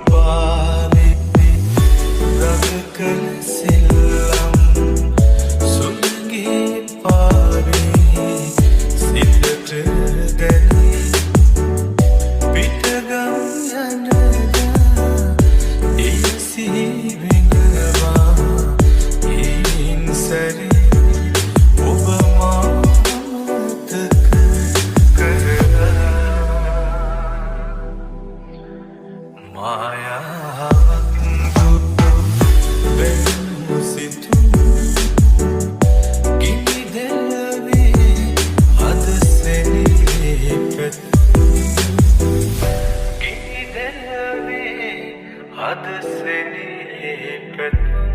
පාවේ රඟ කළ සෙල්ලම් සුළඟේ පාවේ සිතට දැනේ. පිටගම් යනදා එය සිහි වෙනවා හීන් සැරේ. ඔබ මා අමතක කරලා මායාවක් දුටු බැලුණු සිතුම් ගිනි දැලවේ අද සෙනෙහේ පැතුම්. ගිනි දැලවේ අද සෙනෙහේ පැතුම්.